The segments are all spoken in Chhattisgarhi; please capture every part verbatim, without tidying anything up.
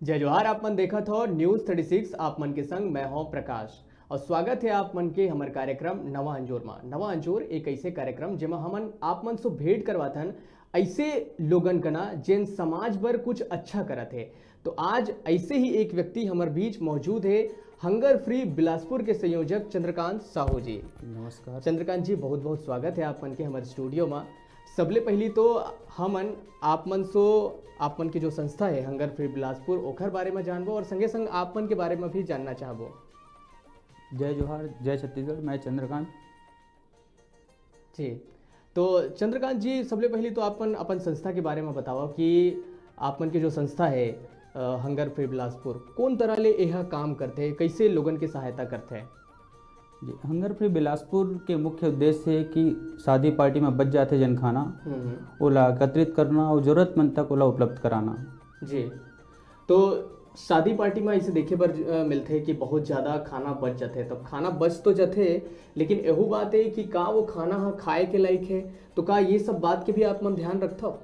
जय जोहार, आप मन देखत हो News thirty six, आप मन के संग मैं हूं प्रकाश। और स्वागत हे आप मन के हमर कार्यक्रम नवा अंजोर मा। नवा अंजोर एक ऐसे कार्यक्रम, जेमा हमन आप मन से भेंट करवाथन ऐसे लोगन कना, जेन समाज बर कुछ अच्छा करत हे। तो आज ऐसे ही एक व्यक्ति हमर बीच मौजूद हे, हंगर फ्री बिलासपुर के संयोजक चंद्रकांत साहू जी। नमस्कार। चंद्रकांत जी, बहुत बहुत स्वागत हे आप मन के हमर स्टूडियो मा। सबले पहली तो हमन आप मन सो, आप मन के जो संस्था हे हंगर फ्री बिलासपुर, ओखर बारे में जानबो और संगे संग आप मन के बारे में भी जानना चाहबो। जय जोहार, जय छत्तीसगढ़, मैं चंद्रकांत। जी, तो चंद्रकांत जी, सबले पहली तो आप मन अपन संस्था के बारे में बताओ कि आप मन के जो संस्था हे, अ, हंगर फ्री बिलासपुर, कौन तरह ले एहा काम करथे, कैसे लोगन के सहायता करथे? जी, हंगर फ्री बिलासपुर के मुख्य उद्देश्य हे कि शादी पार्टी में बच जाथे जेन खाना, हम्म, हम्म। ओला एकत्रित करना और जरूरतमंद तक ओला उपलब्ध कराना। जी, तो शादी पार्टी में ऐसे देखे बर, अ, मिलथे कि बहुत ज़्यादा खाना बच जाथे। तब खाना बच तो जाथे, लेकिन एहू बात हे कि का वो खाना ह खाए के लायक हे? तो का ये सब बात के भी आप मन ध्यान रखथव?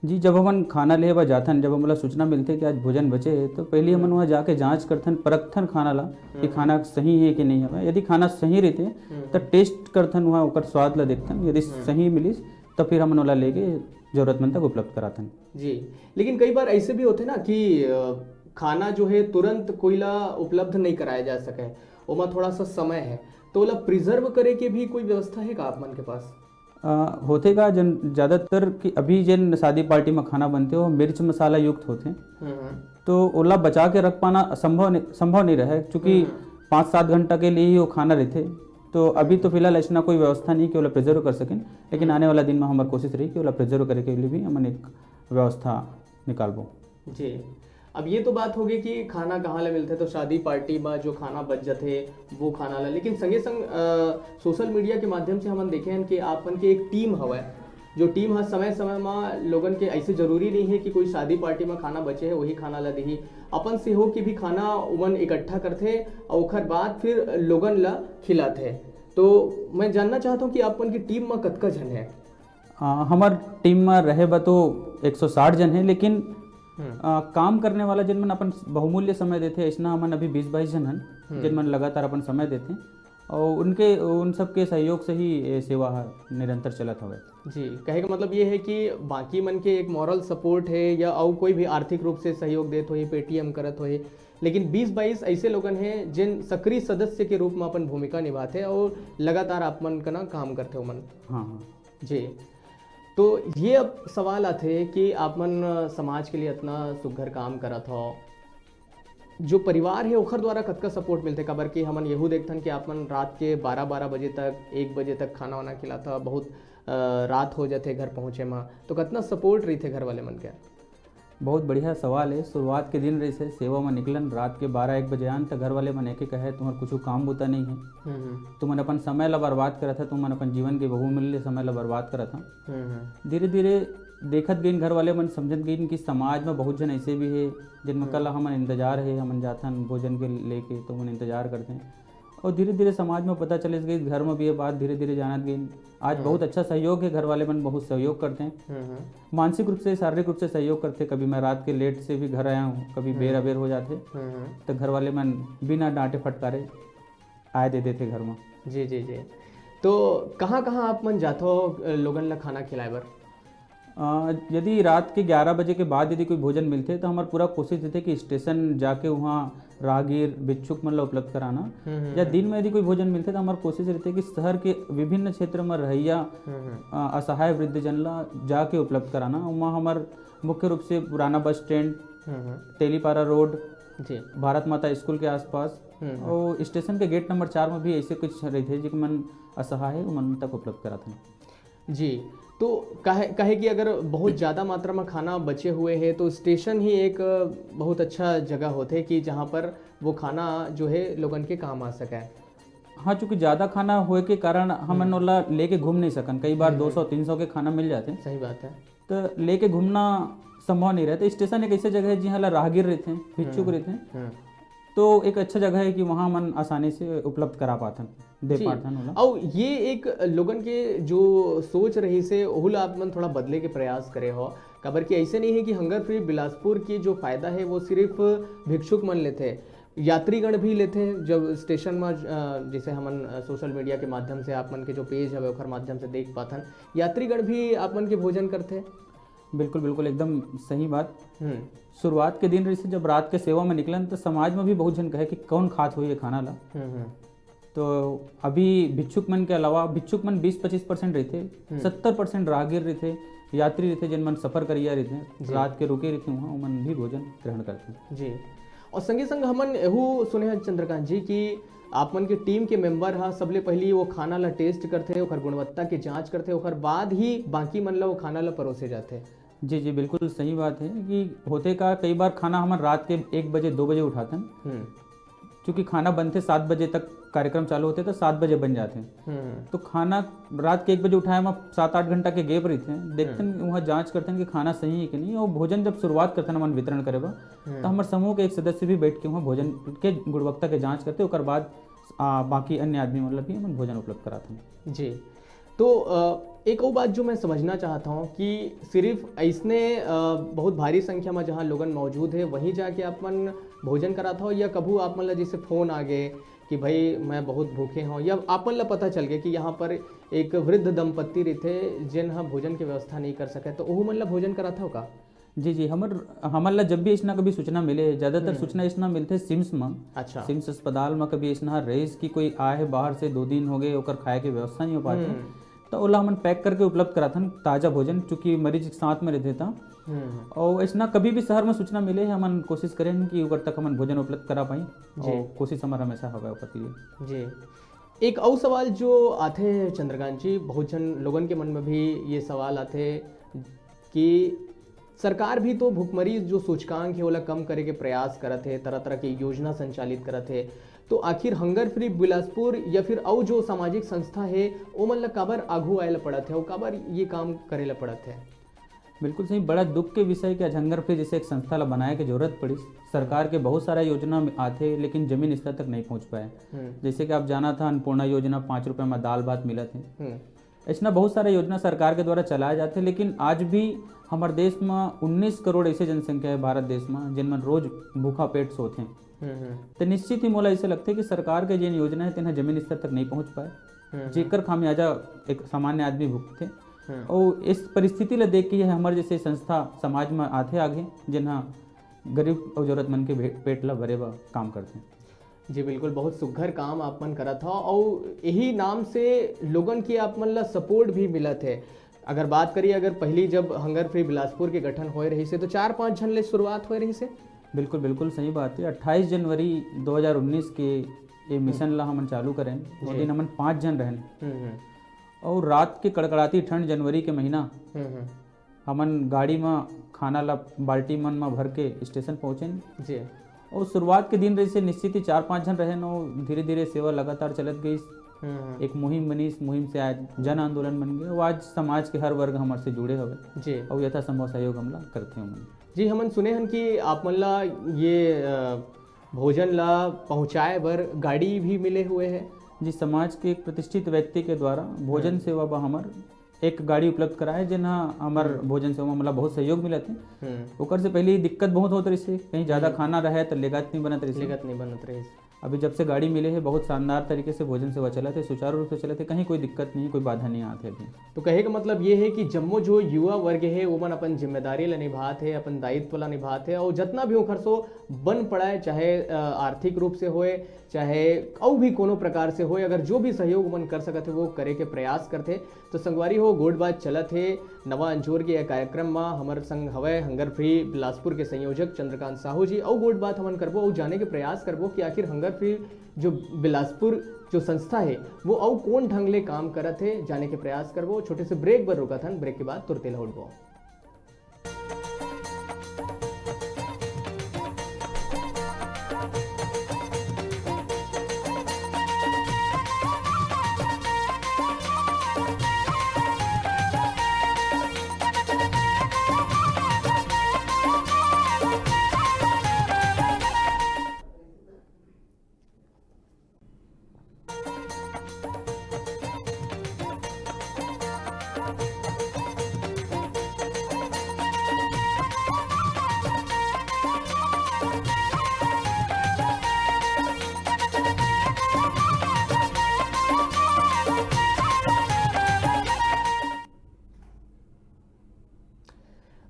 जी, जब हमन खाना लेहे बर जाथन, जब हमला सूचना मिलथे कि आज भोजन बचे हे, तो पहली हमन हम्म। वहाँ जाके जांच करथन, परखथन खाना ला कि हम्म। खाना सही हे कि नहीं हवय। यदि खाना सही रहिथे, हम्म। त टेस्ट करथन, वहाँ ओकर स्वाद ला देखथन, यदि हम्म। सही मिलिस, त फिर हमन ओला लेके जरूरतमंद तक उपलब्ध कराथन। जी, लेकिन कई बार ऐसे भी होथे ना कि, अ, खाना जो हे तुरंत कोई ला उपलब्ध नहीं कराया जा सके, ओमा थोड़ा सा समय हे, तो ओला प्रिजर्व करे के भी कोई व्यवस्था हे का आप मन के पास? अ, होथे का, जन, ज्यादातर कि अभी जेन शादी पार्टी में खाना बनथे, वो मिर्च मसाला युक्त होथे। हम्म, हम्म। तो ओला बचा के रख पाना असंभव नहीं, संभव नहीं रहे, क्योंकि हम्म। पाँच सात घंटा के लिए ही वो खाना रहिथे। तो अभी तो फिलहाल ऐसना कोई व्यवस्था नहीं कि ओला प्रिजर्व कर सकें, लेकिन हम्म। आने वाला दिन में हमर कोशिश रही कि ओला प्रिजर्व करे के लिए भी हमन एक व्यवस्था निकालबो। जी, अब ये तो बात होगे कि खाना कहाँ ले मिलथे, तो शादी पार्टी में जो खाना बच जाथे, वो खाना ला। लेकिन संगे संग, अ, सोशल मीडिया के माध्यम से हमन देखे हन कि आप मन के एक टीम हवय, जो टीम ह समय-समय म लोगन के, ऐसे जरूरी नहीं है कि कोई शादी पार्टी म खाना बचे है, वही खाना ला दिही। अपन से हो के भी खाना उमन इकट्ठा करथे अउ ओखर बाद फिर लोगन ला खिलाथे। तो मैं जानना चाहत हूँ कि आप मन की टीम म कतका झन है? अ, हमर टीम म रहे बर तो एक सौ साठ झन है, लेकिन, हम्म। अ, काम करने वाला जिन मन अपन बहुमूल्य समय देथे, अइसना हमन अभी बीस बाईस झन हन, हम्म। जिन मन लगातार अपन समय देथे। अउ उनके, उन सबके सहयोग से ही ये सेवा ह निरंतर चलत हवय। जी, कहे का मतलब ये है कि बाकी मन के एक मॉरल सपोर्ट है या अउ कोई भी आर्थिक रूप से सहयोग देत होही, पेटीएम करत होही, लेकिन बीस बाईस ऐसे लोगन हैं जिन सक्रिय सदस्य के रूप में अपन भूमिका निभाथे और लगातार आप मन का ना काम करथे ओमन। हाँ, हाँ। जी, तो ये अब सवाल आथे कि आप मन समाज के लिए इतना सुघर काम करत हो, जो परिवार हे ओखर द्वारा कतका सपोर्ट मिलथे? काबर कि हमन यहू देखथन कि आप मन रात के बारह बारह बजे तक, एक बजे तक खाना वाना खिलाथा, बहुत, अ, रात हो जाथे घर पहुँचे म, तो कतना सपोर्ट रहिथे घर वाले मन के? बहुत बढ़िया सवाल हे। शुरुआत के दिन रहिसे, सेवा म निकलन, रात के बारह एक बजे आन, त घर वाले मन एके कहे, "तुम्हर कुछु काम बूता नहीं हे, हम्म, हम्म। तुमन अपन समय ला बर्बाद करत ह, तुमन अपन जीवन के बहुमूल्य समय ला बर्बाद करत ह।" हम्म, हम्म। धीरे-धीरे देखत गइन, घर वाले मन समझत गइन कि समाज म बहुत झन ऐसे भी हे, जिन मन हम्म। कल हमन इंतजार हे, हमन जाथन भोजन के लेके, तो हमन इंतजार करथें। और धीरे-धीरे समाज म पता चलिस गई, घर म भी ये बात धीरे-धीरे जानत गइन। आज हम्म। बहुत अच्छा सहयोग हे, घर वाले मन बहुत सहयोग करथें। हम्म, हम्म। मानसिक रूप से, शारीरिक रूप से सहयोग करथे। कभी मैं रात के लेट से भी घर आया हूँ, कभी हम्म। बेर अबेर हो जाथे, हम्म, हम्म। तो घर वाले मन बिना डांटे फटकारे आए दे देथे घर म। जी, जी, जी। तो कहाँ-कहाँ आप मन जाथो, अ, लोगन ला खाना खिलाए बर? अ, यदि रात के ग्यारह बजे के बाद यदि कोई भोजन मिलथे, तो हमर पूरा कोशिश रहिथे कि स्टेशन जाके वहाँ राहगीर, भिक्षुक मन ला उपलब्ध कराना। हम्म, हम्म, या हम्म। दिन में यदि कोई भोजन मिलथे, तो हमर कोशिश रहिथे कि शहर के विभिन्न क्षेत्र में रहइया, हम्म, हम्म। अ, असहाय वृद्धजन ला जाके उपलब्ध कराना। वहाँ हमर मुख्य रूप से पुराना बस स्टैंड, हम्म, हम्म। तेलीपारा रोड, जी। भारत माता स्कूल के आसपास, हम्म, हम्म। और स्टेशन के गेट नंबर चार में भी ऐसे कुछ रहिथे, जेके मन असहाय हे, उमन तक उपलब्ध कराथन। जी, तो काहे, काहे कि अगर बहुत ज़्यादा मात्रा में खाना बचे हुए है, तो स्टेशन ही एक, अ, बहुत अच्छा जगह होथे कि जहाँ पर वो खाना जो है, लोगन के काम आ सके। हाँ, चूँकि ज़्यादा खाना होए के कारण हमन हम्म। ओला लेके घूम नहीं सकन। कई बार हम्म, दो सौ, हम्म। तीन सौ के खाना मिल जाथे। सही बात है। तो लेके घूमना संभव नहीं रहे। तो स्टेशन एक ऐसे जगह है, जिहाँ ला राहगीर रहिथे, भिक्षुक हम्म, रहिथे। हम्म। तो एक अच्छा जगह है कि वहाँ मन आसानी से उपलब्ध करा पाथन, दे जी। पाथन ओला। अउ ये एक लोगन के जो सोच रहिस हे, ओहू ला आप मन थोड़ा बदले के प्रयास करे हो, काबर कि ऐसे नहीं है कि हंगर फ्री बिलासपुर के जो फायदा है, वो सिर्फ भिक्षुक मन लेथे, यात्रीगण भी लेथे। जब स्टेशन में, अ, जैसे हमन, अ, सोशल मीडिया के माध्यम से, आप मन के जो पेज हवे, ओखर माध्यम से देख पाथन, यात्रीगण भी आप मन के भोजन करथे। बिल्कुल, बिल्कुल, एकदम सही बात। हम्म। शुरुआत के दिन रहिस हे, जब रात के सेवा में निकलन, तो समाज में भी बहुत झन कहे कि कौन खात होही ये खाना ला। हम्म, हम्म। तो अभी भिक्षुक मन के अलावा, भिक्षुक मन बीस पच्चीस परसेंट रहिथे, हम्म। सत्तर परसेंट राहगीर रहिथे, यात्री रहिथे, जेन मन सफर करिया रहिथे, जी। रात के रुके रहिथे, वहाँ ओमन भी भोजन ग्रहण करथे। जी। और संगे संग हमन एहू सुने हन चंद्रकांत जी कि आप मन के टीम के मेंबर हा सबले पहली वो खाना ला टेस्ट करथे, ओकर गुणवत्ता के जांच करथे, ओकर बाद ही बाकी मन ला वो खाना ला परोसे जाथे। जी, जी, बिल्कुल सही बात है कि होथे का, कई बार खाना हमन रात के एक बजे, दो बजे उठाथन। हम्म। चूँकि खाना बनथे सात बजे तक, कार्यक्रम चालू होथे तो सात बजे बन जाथे। हम्म। तो खाना रात के एक बजे उठाए म सात आठ घंटा के gap रहिथे, देखथन, हम्म। वहाँ जांच करथन कि खाना सही है कि नहीं। और भोजन जब शुरुआत करथन हमन वितरण करे बर, हम्म। तो हमर समूह के एक सदस्य भी बैठ के वहाँ भोजन के गुणवत्ता के जांच करथे, ओकर बाद, आ, बाकी अन्य आदमी मन ला भी हमन भोजन उपलब्ध कराथन। जी। तो, अ, एक और बात जो मैं समझना चाहता हूँ कि सिर्फ ऐसने, अ, बहुत भारी संख्या में जहाँ लोगन मौजूद है, वहीं जाके आप मन भोजन करात हो, या कभू आप मन ला जैसे फोन आ गए कि भाई, मैं बहुत भूखे हूँ, या आप मन ला पता चल गया कि यहाँ पर एक वृद्ध दंपत्ति रहिथे, जेन ह भोजन के व्यवस्था नहीं कर सके, तो ओहू मन ला भोजन करात हो का? जी, जी, हमर, हमन ला जब भी अइसना कभी सूचना मिले, ज्यादातर हम्म। सूचना अइसना मिलथे सिम्स म। अच्छा। सिम्स अस्पताल म कभी अइसना रहिस कि कोई आए हे बाहर से, दो दिन हो गए, ओकर खाए के व्यवस्था नहीं हो पात हे। हम्म। तो ओला हमन पैक करके उपलब्ध कराथन, ताजा भोजन, चूँकि मरीज के साथ में रहिथे त। हम्म। और अइसना कभी भी शहर में सूचना मिले हे, हमन कोशिश करेन कि ओकर तक हमन भोजन उपलब्ध करा पाई। जी। और कोशिश हमर हमेशा हवे ओकर लिए। जी। एक अउ सवाल जो आथे चंद्रकांत जी, बहुत झन लोगन के मन में भी ये सवाल आथे कि सरकार भी तो भुखमरी जो सूचकांक है, ओला कम करे के प्रयास करत हे, तरह-तरह के योजना संचालित करत हे, तो आखिर हंगर फ्री बिलासपुर या फिर अउ जो सामाजिक संस्था हे, ओमन ला काबर आघू आए ला पड़त हे अउ काबर ये काम करे ला पड़त हे? बिल्कुल सही, बड़ा दुख के विषय कि आज हंगर फ्री जैसे एक संस्था ला बनाए के जरूरत पड़िस। सरकार के बहुत सारा योजना में आथे, लेकिन जमीन स्तर तक नहीं पहुंच पाए। हम्म। जैसे कि आप जानत हा, अन्नपूर्णा योजना, पाँच रुपए में दाल भात मिलत हे। हम्म। अइसना बहुत सारा योजना सरकार के द्वारा चलाए जाथे, लेकिन आज भी हमर देश म उन्नीस करोड़ ऐसे जनसंख्या है भारत देश म, जेन मन रोज भूखा पेट सोथे। हम्म, हम्म। तो निश्चित ही मोला ऐसे लगथे कि सरकार के जेन योजना है, तेन ह जमीन स्तर तक नहीं पहुंच पाए, हम्म, हम्म। जेकर खामियाजा एक सामान्य आदमी भुगतथे। हम्म। और इस परिस्थिति ला देख के ये हमर जैसे संस्था समाज म आथे आगे, जेन ह गरीब और जरूरतमंद के भे-, पेट ला भरे बर काम करथे। जी बिल्कुल, बहुत सुघर काम आप मन करत हव, अउ यही नाम से लोगन के आप मन ला सपोर्ट भी मिलत हे। अगर बात करिए, अगर पहली जब हंगर फ्री बिलासपुर के गठन होए रहिस हे, तो चार पांच झन ले शुरुआत होए रहिस हे। बिल्कुल, बिल्कुल सही बात है। अट्ठाईस जनवरी दो हज़ार उन्नीस के ये हम्म। मिशन ला हमन चालू करेन, वो जी। दिन हमन पांच झन रहेन। हम्म, हम्म। और रात के कड़कड़ाती ठंड, जनवरी के महीना, हम्म, हम्म। हमन गाड़ी म खाना ला बाल्टी मन म भर के स्टेशन पहुँचेन। जी। और शुरुआत के दिन रहिस हे, निश्चित ही चार पांच झन रहेन, और धीरे-धीरे सेवा लगातार चलत गइस। हम्म, हम्म। एक मुहिम बनिस, मुहिम से आज जन आंदोलन बन गए। और आज समाज के हर वर्ग हमर से जुड़े हवे। जी। और यथासंभव सहयोग हमला करथे हमन। जी, हमन सुने हन कि आप मन ला ये, अ, भोजन ला पहुँचाए बर गाड़ी भी मिले हुए है। जी, समाज के एक प्रतिष्ठित व्यक्ति के द्वारा भोजन हम्म। सेवा बर हमर एक गाड़ी उपलब्ध कराए, जेन ह हमर हम्म। भोजन सेवा म हमला बहुत सहयोग मिलत हे। हम्म। ओकर से पहले दिक्कत बहुत होत रहिस हे, कहीं ज्यादा हम्म। खाना रहे त लेगत नहीं बनत रहिस हे। लेगत नहीं बनत रहिस। अभी जब से गाड़ी मिले हे, बहुत शानदार तरीके से भोजन सेवा चलत हे, सुचारू रूप से चलत हे, कहीं कोई दिक्कत नहीं, कोई बाधा नहीं आत हे अभी। तो कहे का मतलब ये है कि जम्मो जो युवा वर्ग है, वो मन अपन जिम्मेदारी ला निभात हे, अपन दायित्व ला निभात हे, और जितना भी ओखर सो बन पड़ाए, चाहे, अ, आर्थिक रूप से होए, चाहे अउ भी कोनो प्रकार से होए, अगर जो भी सहयोग मन कर सकत हे, वो करे के प्रयास करथे। तो संगवारी हो, गोठ बात चलत हे नवा अंजोर के यह कार्यक्रम म हमर संग हवय हंगर फ्री बिलासपुर के संयोजक चंद्रकांत साहू जी। अउ गोठ बात हमन करबो, अउ जाने के प्रयास करबो कि आखिर हंगर फ्री जो बिलासपुर जो संस्था हे, वो अउ कौन ढंग ले काम करत हे, जाने के प्रयास करबो। छोटे से ब्रेक बर रुकत हन, ब्रेक के बाद तुरते लौटबो।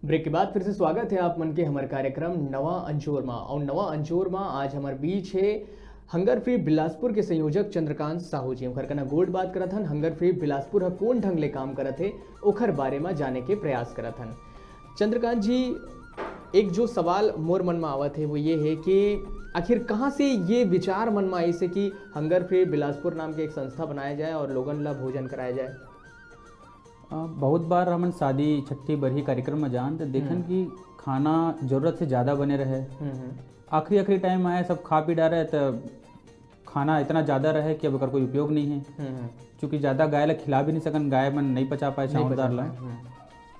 ब्रेक के बाद फिर से स्वागत है आप मन के हमर कार्यक्रम नवा अंजोर मा। और नवा अंजोर मा आज हमर बीच है हंगर फ्री बिलासपुर के संयोजक चंद्रकांत साहू जी। ओकर कना गोठ बात करत हन, हंगर फ्री बिलासपुर ह कोन ढंग ले काम करत हे, ओखर बारे मा जाने के प्रयास करत हन। चंद्रकांत जी, एक जो सवाल मोर मन मा आवत हे, वो ये हे कि आखिर कहाँ से ये विचार मन मा आइस हे कि हंगर फ्री बिलासपुर नाम के एक संस्था बनाया जाए और लोगन ला भोजन कराया जाए? अ, बहुत बार हमन शादी, छट्ठी, बरही कार्यक्रम में जान, तो देखन हम्म। कि खाना जरूरत से ज़्यादा बने रहे। हम्म, हम्म, आखिरी, आखिरी टाइम आए, सब खा पी डारे, तो खाना इतना ज़्यादा रहे कि अब एकर कोई उपयोग नहीं है। हम्म, हम्म। चूँकि ज़्यादा गाय ला खिला भी नहीं सकन, गाय मन नहीं पचा पाए नहीं पचा चावल दाल ला। पाए, हम्म।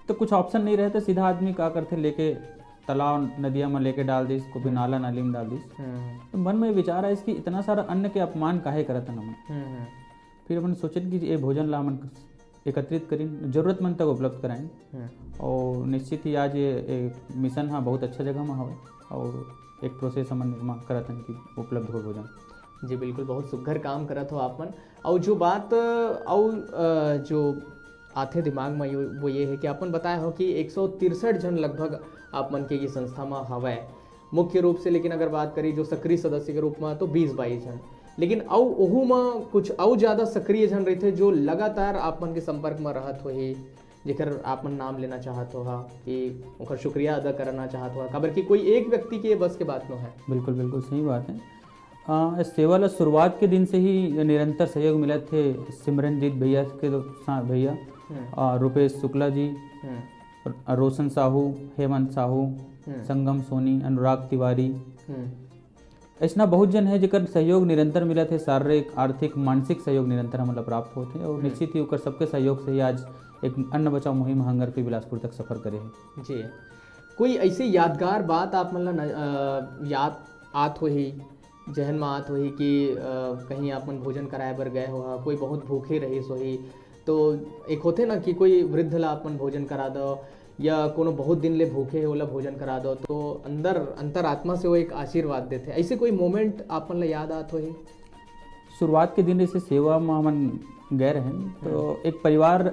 तो कुछ ऑप्शन नहीं रहे, तो सीधा आदमी का करथे, लेके तालाब, नदिया में लेके डाल दिस, को भी हम्म। नाला, नाली में डाल दिस। हम्म, तो मन में विचार आइस कि इतना सारा अन्न के अपमान काहे करत हन हमन। हम्म, हम्म, फिर हमन सोचन कि ये भोजन ला हमन एकत्रित करिन, जरूरतमंद तक उपलब्ध कराइन। हम्म। और निश्चित ही आज ये, ये मिशन हा बहुत अच्छा जगह में हवे और एक प्रोसेस हमन निर्माण करत हन कि उपलब्ध हो भोजन। जी बिल्कुल, बहुत सुघर काम करत हो आप मन। और जो बात और अ, जो आथे दिमाग में, यो- वो ये है कि आप मन बताए हो कि एक सौ तिरसठ झन लगभग आप मन के ये संस्था में हवय मुख्य रूप से, लेकिन अगर बात करी जो सक्रिय सदस्य के रूप में, तो बीस बाईस झन, लेकिन अउ ओहू में कुछ अउ ज़्यादा सक्रिय झन रहिथे जो लगातार आप मन के संपर्क में रहत होही, जेकर आप मन नाम लेना चाहत हो हा कि ओकर शुक्रिया अदा करना चाहत हो हा, काबर कि कोई एक व्यक्ति के बस के बात नो है। बिल्कुल, बिल्कुल सही बात है। अ, इस सेवा ला शुरुआत के दिन से ही निरंतर सहयोग मिलत हे सिमरनजीत भैया के दो-, सा-, भैया, हम्म, अ, रुपेश शुक्ला जी, हम्म, र-, रोशन साहू, हेमंत साहू, हम्म, संगम सोनी, अनुराग तिवारी, हम्म, ऐसना बहुत जन है जेकर सहयोग निरंतर मिलत हे, शारीरिक, आर्थिक, मानसिक सहयोग निरंतर हमन ला प्राप्त होत हे और हम्म। निश्चित ही ओकर सबके सहयोग से ही आज एक अन्न बचाओ मुहिम हंगर फ्री बिलासपुर तक सफर करे हे। जी, कोई ऐसे यादगार बात आप मन ला न-, अ, याद आत होही, जहन में आत होही कि अ, कहीं आप मन भोजन कराए बर गए हो हा, कोई बहुत भूखे रहिस होही, तो एक होथे ना कि कोई वृद्ध ला आप मन भोजन करा दो या कोनो बहुत दिन ले भूखे हे ओला भोजन करा दो, तो अंदर अंतरात्मा से वो एक आशीर्वाद देथे। ऐसे कोई मोमेंट आप मन ला याद आत होही? शुरुआत के दिन जैसे सेवा में हमन गए रहेन, तो एक परिवार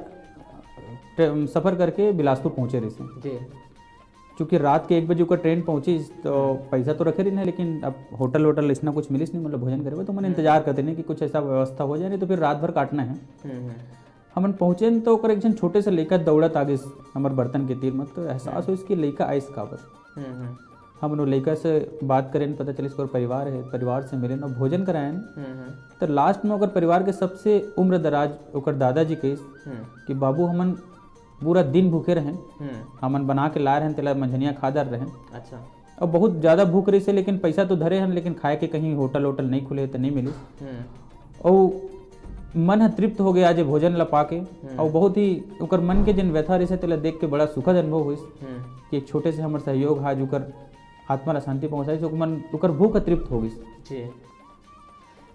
ट्रे-, सफर करके बिलासपुर पहुँचे रहिस। जी। चूँकि रात के एक बजे ओकर ट्रेन पहुँचिस, तो पैसा तो रखे रहिन है, लेकिन अब होटल वोटल ऐसना कुछ मिलिस नहीं, मतलब भोजन करे बर, तो मन इंतजार करते नहीं कि कुछ ऐसा व्यवस्था हो जाए, नहीं तो फिर रात भर काटना है। हम्म, हम्म, हमन पहुँचेन तो ओकर एक झन छोटे से लइका दौड़त आ गिस हमर बर्तन के तीर में, तो एहसास होइस कि लइका आइस काबर। हम्म, हम्म, हमन वो लइका से बात करेन, पता चलिस ओकर परिवार है, परिवार से मिलेन और भोजन कराएन। हम्म, हम्म, तो लास्ट में ओकर परिवार के सबसे उम्र दराज ओकर दादाजी कहिस हम्म, कि बाबू, हमन पूरा दिन भूखे रहेन, हम्म, हमन बना के लाए रहेन, तेला मंझनिया खा डार रहेन। अच्छा। अब बहुत ज़्यादा भूख रहिस हे, लेकिन पैसा तो धरे हन, लेकिन खाए के कहीं होटल वोटल नहीं खुले, तो नहीं मिलिस। हम्म, और मन ह तृप्त हो गया आज ये भोजन ला पाके। और बहुत ही ओकर मन के जेन व्यथा रहिस हे, तेला देख के बड़ा सुखद अनुभव होइस हम्म, कि एक छोटे से हमर सहयोग हा, जो ओकर आत्मा ला शांति पहुँचाइस, ओकर मन, ओकर भूख ह तृप्त हो गिस। जी।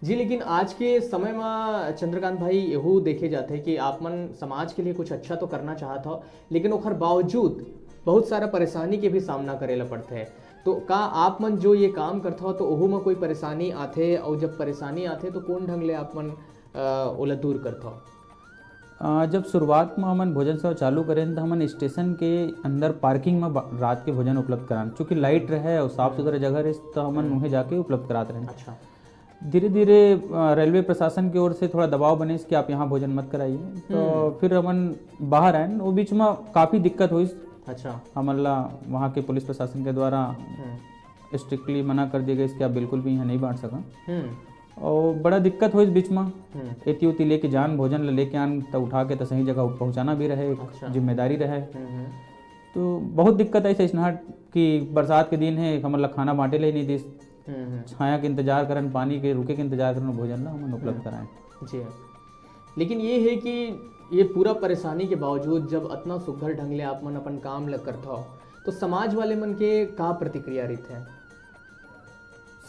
जी, लेकिन आज के समय में चंद्रकांत भाई, यहू देखे जाथे कि आप मन समाज के लिए कुछ अच्छा तो करना चाहत हो, लेकिन ओखर बावजूद बहुत सारा परेशानी के भी सामना करे ला पड़थे। तो का आप मन जो ये काम करत हो, तो ओहू में कोई परेशानी आथे, और जब परेशानी आथे, तो कौन ढंग ले आप मन, अ, ओला दूर करत हो? अ, जब शुरुआत में हमन भोजन सेवा चालू करेन, तो हमन स्टेशन के अंदर पार्किंग में बा-, रात के भोजन उपलब्ध करान। चूँकि लाइट रहे और साफ सुथरा जगह रहे, तो हमन उहें जाके उपलब्ध करात रहेन। अच्छा। धीरे धीरे, अ, रेलवे प्रशासन की ओर से थोड़ा दबाव बने कि आप यहाँ भोजन मत कराइए, तो फिर हमन बाहर आएन। वो बीच में काफ़ी दिक्कत होइस। अच्छा। हमन ला वहाँ के पुलिस प्रशासन के द्वारा हम्म, स्ट्रिक्टली मना कर दिया गया कि आप बिल्कुल भी यहाँ नहीं बांट सकन। हम्म, और बड़ा दिक्कत होइस बीच में, हम्म, एती ओती लेके जान, भोजन ला लेके आन, तो उठा के तो सही जगह पहुँचाना भी रहे, एक अच्छा। जिम्मेदारी रहे। हम्म, हम्म, तो बहुत दिक्कत आई सैसनाहट कि बरसात के दिन है, हमन ला खाना बांटे ले नहीं दिस, हम्म, हम्म, छाया के इंतजार करन, पानी के रुके के इंतजार करन, भोजन ला हमन उपलब्ध कराएं। जी। लेकिन ये है कि ये पूरा परेशानी के बावजूद जब अतना सुघर ढंग ले आप मन अपन काम ल करत हो, तो समाज वाले मन के का प्रतिक्रिया रहिथे?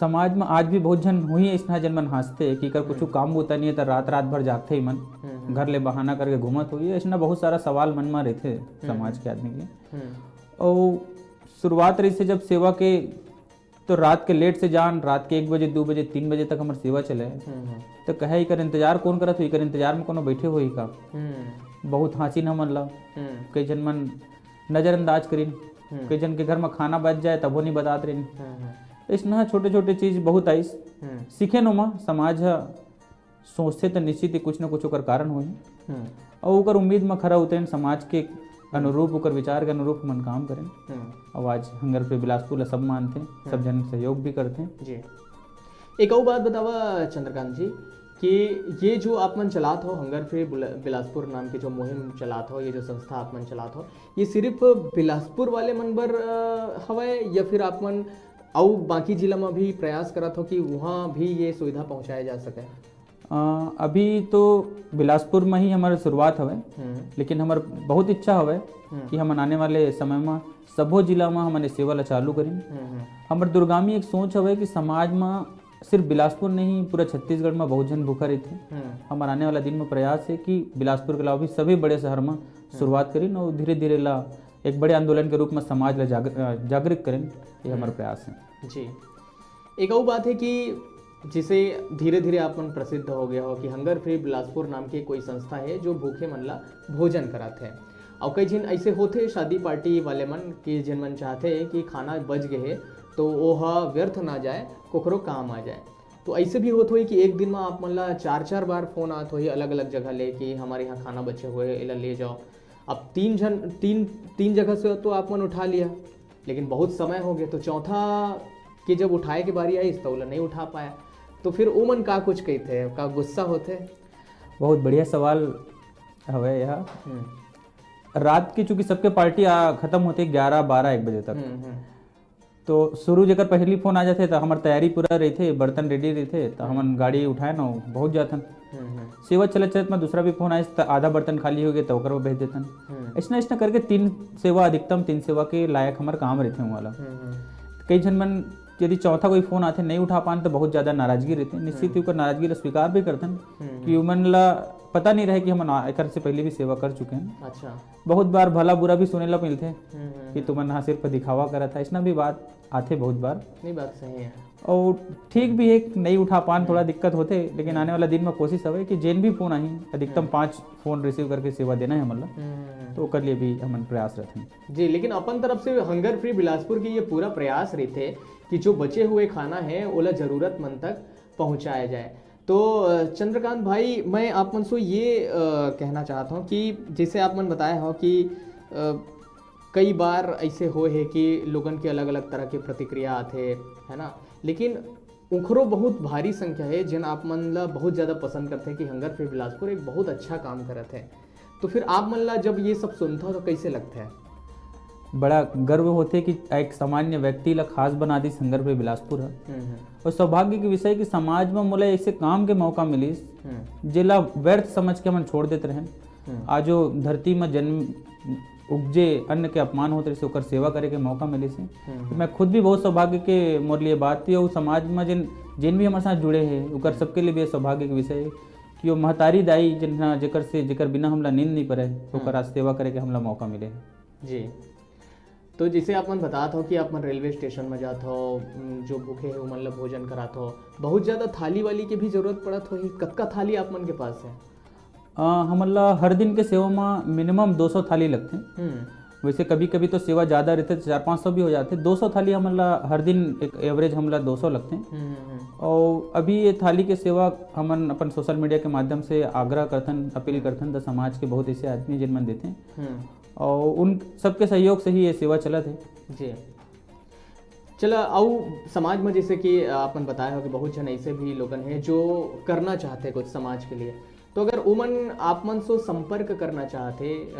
समाज में आज भी बहुत झन हुई ऐसना, जन मन हंसते कि कर कुछ काम होता नहीं है, तो रात रात भर जागते ही मन, घर ले बहाना करके घूमत हुई, ऐसना बहुत सारा सवाल मन में रहते समाज के आदमी के। हम्म, और शुरुआत रहिस हे जब सेवा के, तो रात के लेट से जान, रात के एक बजे, दो बजे, तीन बजे तक हमर सेवा चले। हम्म, हम्म, तो कहे, "इकर इंतजार कौन करत हो? इकर इंतजार में कोनो बैठे होही का?" हम्म, बहुत हाँसिन हमन ला। हम्म, कई झन मन नजरअंदाज करिन। हम्म। कई झन के घर म खाना बच जाए, तभो नहीं बतात रहिन। हम्म, हम्म। अइसना छोटे-छोटे चीज बहुत आइस। हम्म। सीखेन ओमा, समाज ह सोचथे त निश्चित ही कुछ न कुछ ओकर कारण होही। हम्म। अउ ओकर उम्मीद म खरा उतरेन, समाज के हम्म। अनुरूप, ओकर विचार के अनुरूप हमन काम करेन। हम्म। अउ आज हंगर पे बिलासपुर ला सब मानथे, सब हम्म। जन सहयोग भी करथे। जी। एक अउ बात बतावा चंद्रकांत जी, कि ये जो आप मन चलात हो, हंगर फ्री बिला-, बिलासपुर नाम के जो मुहिम चलात हो, ये जो संस्था आप मन चलात हो, ये सिर्फ बिलासपुर वाले मन बर, अ, हवय या फिर आप मन अउ बाकी जिला म भी प्रयास करत हो कि उहाँ भी ये सुविधा पहुँचाए जा सके? अ, अभी तो बिलासपुर म ही हमर शुरुआत हवय, हम्म। लेकिन हमर बहुत इच्छा हवय हम्म। कि हमन आने वाले समय म सबो जिला म हमन ये सेवा ला चालू करिन। हम्म, हम्म। हमर दूरगामी एक सोच हवय कि समाज म सिर्फ बिलासपुर नहीं, पूरा छत्तीसगढ़ म बहुत झन भूखा रहिथे। हम्म। हमर आने वाला दिन म प्रयास हे कि बिलासपुर के अलावा भी सभी बड़े शहर म हम्म। शुरुआत करिन अउ धीरे-धीरे ला एक बड़े आंदोलन के रूप म समाज ला जाग-, अ, जागरूक करिन, ये हमर हम्म। प्रयास हे। जी। एक अउ बात हे कि जैसे धीरे-धीरे आप मन प्रसिद्ध हो गया हो कि हंगर फ्री बिलासपुर नाम के कोई संस्था हे जो भूखे मन ला भोजन कराथे। अउ कई झिन अइसे होथे शादी पार्टी वाले मन कि जिन मन चाहथे कि खाना बच गए हे तो वो ह व्यर्थ ना जाए, कोकरो काम आ जाए। तो अइसे भी होत होही कि एक दिन म आप मन ला चार-चार बार फोन आत होही अलग-अलग जगह ले कि हमारे यहाँ खाना बचे हुए हे, एला ले जाओ। अब तीन झन, तीन, तीन जगह से तो आप मन उठा लिया, लेकिन बहुत समय हो गए, तो चौथा के जब उठाए के बारी आइस, तो ओला नहीं उठा पाया। तो फिर ओ मन का कुछ कहिथे, का गुस्सा होथे? बहुत बढ़िया सवाल हवे यह। हम्म। रात की चूंकि सबके पार्टी आ, खत्म होथे ग्यारह, बारह, एक बजे तक। हम्म, हम्म। तो शुरू जेकर पहली फोन आ जाथे, तो हमर तैयारी पूरा रहिथे, बर्तन रेडी रहिथे, तो हम्म। हमन गाड़ी उठाए न, बहुत जाथन। हम्म, हम्म। सेवा चलत चलत में दूसरा भी फोन आइस, त आधा बर्तन खाली हो गए, तो ओकर में भेज देथन। हम्म। अइसना, अइसना करके तीन सेवा, अधिकतम तीन सेवा के लायक हमर काम रहिथे उहाँ ला। हम्म, हम्म। कई झन मन यदि चौथा कोई फोन आथे, नहीं उठा पान, तो बहुत ज्यादा नाराजगी रहिथे। निश्चित ही हम्म। ओकर नाराजगी ला स्वीकार भी करथन हम्म, कि हम्म। उमन ला पता नहीं रहे कि हमन आ-, एकर से पहले भी सेवा कर चुके हैं। अच्छा। बहुत बार भला बुरा भी सुने ला मिलथे हम्म, हम्म, कि हम्म। तुमन हा सिर्फ दिखावा करत हा, अइसना भी बात आथे बहुत बार। नहीं, बात सही है। अउ ठीक भी है, नहीं उठा पान, हम्म। थोड़ा दिक्कत होथे, लेकिन हम्म। आने वाला दिन में कोशिश हवे कि जेन भी फोन आही, अधिकतम हम्म। पांच फोन रिसीव करके सेवा देना है हमन ला, हम्म, हम्म, हम्म। तो ओकर लिए भी हमन प्रयास रखन। जी, लेकिन अपन तरफ से हंगर फ्री बिलासपुर की ये पूरा प्रयास रहिथे कि जो बचे हुए खाना है, ओला जरूरतमंद तक पहुंचाया जाए। तो, अ, चंद्रकांत भाई, मैं आप मन से ये, अ, कहना चाहत हूँ कि जैसे आप मन बताए हो कि, अ, कई बार ऐसे होए हे कि लोगन के अलग-अलग तरह के प्रतिक्रिया आथे, है ना? लेकिन उखरो बहुत भारी संख्या हे, जेन आप मन ला बहुत ज़्यादा पसंद करथे कि हंगर फ्री बिलासपुर एक बहुत अच्छा काम करत हे। तो फिर आप मन ला जब ये सब सुनथो, तो कैसे लगथे? बड़ा गर्व होथे कि एक सामान्य व्यक्ति ला खास बना दिस हंगर फ्री बिलासपुर ह। हम्म, हम्म। और सौभाग्य के विषय कि समाज में मोला ऐसे काम के मौका मिलिस, हम्म। जेला व्यर्थ समझ के हमन छोड़ देत रहेन। हम्म। आज जो धरती में जन्म उपजे अन्न के अपमान होत रहिसे, ओकर सेवा करे के मौका मिलिस हे। हम्म, तो हम्म। मैं खुद भी बहुत सौभाग्य के मोर लिए बात थी, और समाज में जिन, जिन भी हमारे साथ जुड़े हैं, ओकर हम्म। सबके लिए भी ये सौभाग्य के विषय है कि वो महतारी दाई जिन, जेकर से, जेकर बिना हमला नींद नहीं पड़े, हम्म। ओकर आज सेवा करे के हमला मौका मिले हे। जी। तो जैसे आप मन बतात हो कि आप मन रेलवे स्टेशन में जात हो, उम, जो भूखे हे, उमन ला भोजन करात हो, बहुत ज़्यादा थाली वाली के भी जरूरत पड़त होही। कतका थाली आप मन के पास हे? अ, हमन ला हर दिन के सेवा में मिनिमम दो सौ थाली लगथे। हम्म। वैसे कभी-कभी तो सेवा ज़्यादा रहिथे, तो चार पाँच सौ भी हो जाथे। दो सौ थाली हमन ला हर दिन एक एवरेज हमन ला दो सौ लगथे। हम्म, हम्म, हम्म। और अभी ये थाली के सेवा हमन अपन सोशल मीडिया के माध्यम से आग्रह करथन, अपील हम्म। करथन, त समाज के बहुत ऐसे आदमी जिन मन देथे। हम्म। और उन सबके सहयोग से ही ये सेवा चलत हे। जी। चला, अउ समाज में जैसे कि, अ, आप मन बताए हो कि बहुत झन ऐसे भी लोगन हे जो करना चाहते कुछ समाज के लिए, तो अगर उमन आप मन से संपर्क करना चाहते, अ,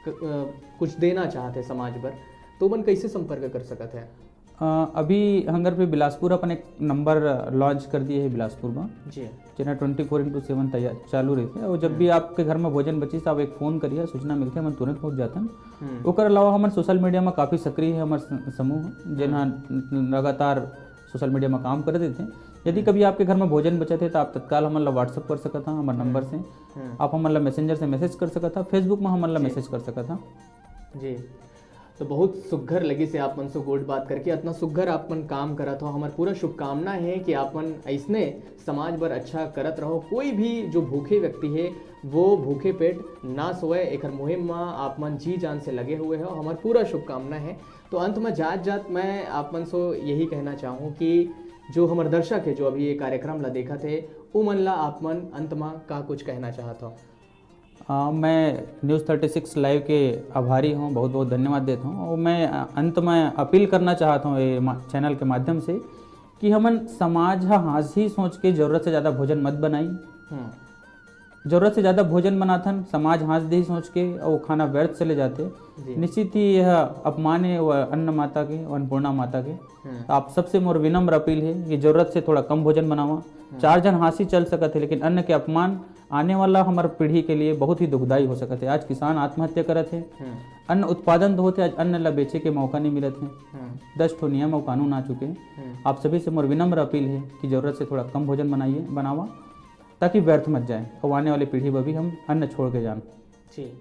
क-, अ, कुछ देना चाहते समाज बर, तो उमन कैसे संपर्क कर सकत हे? अ, अभी हंगर पे बिलासपुर अपन एक नंबर लॉन्च कर दिए हे बिलासपुर में, जी। जेना ट्वेंटी फोर इंटू सेवन तैयार चालू रहिथे। और जब हम्म। भी आपके घर में भोजन बचिस, आप एक फोन करिए, सूचना मिलथे, हमन तुरंत पहुंच जाथन। हम्म। ओकर अलावा हमन सोशल मीडिया में काफ़ी सक्रिय हे हमर स-, समूह, जेन ह हम्म। न-, लगातार सोशल मीडिया में काम करत रहिथे। यदि हम्म। कभी आपके घर में भोजन बचत हे, तो आप तत्काल हमन ला WhatsApp कर सकत हा हमर हम्म। नंबर से। हम्म। आप हमन ला Messenger से मैसेज कर सकत हा, Facebook में हमन ला जी। मैसेज कर सकत हा। जी। तो बहुत सुघर लगिस हे आप मन से गोठ बात करके, अतना सुघर आप मन काम करत हो। हमर पूरा शुभकामना हे कि आप मन अइसने समाज बर अच्छा करत रहो। कोई भी जो भूखे व्यक्ति हे, वो भूखे पेट ना सोए, एकर मुहिम म आप मन जी जान से लगे हुए हो, हमर पूरा शुभकामना हे। तो अंत में जात जात मैं आप मन से यही कहना चाहूँ कि जो हमर दर्शक हे, जो अभी ये कार्यक्रम ला देखत हे, उमन ला आप मन अंत में का कुछ कहना चाहत हो? आ, मैं न्यूज़ थर्टी सिक्स लाइव के आभारी हूँ, बहुत बहुत धन्यवाद देता हूँ। और मैं आ, अंत में अपील करना चाहता हूँ ये मा- चैनल के माध्यम से कि हमन समाज ह हाँसही सोच के जरूरत से ज़्यादा भोजन मत बनाई। हम्म। जरूरत से ज़्यादा भोजन बनाथन, समाज हाँस देही सोच के, और वो खाना व्यर्थ चले जाथे। जी। निश्चित ही यह अपमान हे वो अन्न माता के, वो अन्नपूर्णा माता के। हम्म। तो आप सबसे मोर विनम्र अपील हे कि जरूरत से थोड़ा कम भोजन बनावा। चार झन हाँसही चल सकत हे, लेकिन अन्न के अपमान आने वाला हमर पीढ़ी के लिए बहुत ही दुखदाई हो सकत हे। आज किसान आत्महत्या करत हे, हम्म। अन्न उत्पादन तो होथे, आज अन्न ला बेचे के मौका नहीं मिलत हे। हम्म। दस ठो नियम और कानून आ चुके हैं। हम्म। आप सभी से मोर विनम्र अपील हे कि जरूरत से थोड़ा कम भोजन बनाइए, बनावा, ताकि व्यर्थ मत जाए और आने वाली पीढ़ी बर भी हम अन्न छोड़ के जान। जी,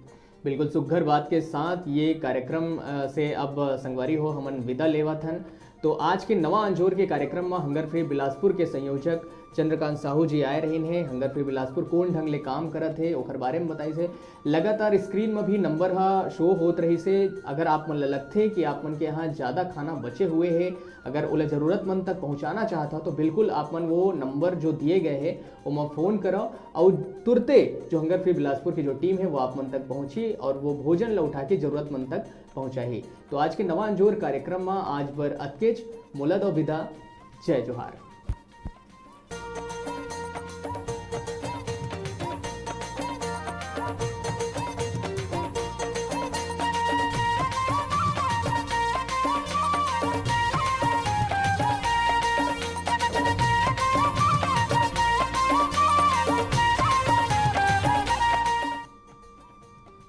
बिल्कुल सुघर बात के साथ ये कार्यक्रम अ, से अब संगवारी हो हमन विदा लेवत हन। तो आज के नवा अंजोर के कार्यक्रम में हंगर फ्री बिलासपुर के संयोजक चंद्रकांत साहू जी आए रहिन हे। हंगर फ्री बिलासपुर कौन ढंग ले काम करत हे, ओकर बारे में बताइस हे। लगातार स्क्रीन में भी नंबर ह शो होत रहिस हे। अगर आप मन ल लगथे कि आप मन के यहाँ ज़्यादा खाना बचे हुए हे, अगर ओला ज़रूरतमंद तक पहुँचाना चाहत हो, तो बिल्कुल आप मन वो नंबर जो दिए गए हे, ओमा फ़ोन करो और तुरते जो हंगर फ्री बिलासपुर की जो टीम है, वो आप मन तक पहुँची और वो भोजन ला उठा के ज़रूरतमंद तक पहुँचाही। तो आज के नवा अंजोर कार्यक्रम में आज बर अतकेच। मोला दो विदा। जय जोहार।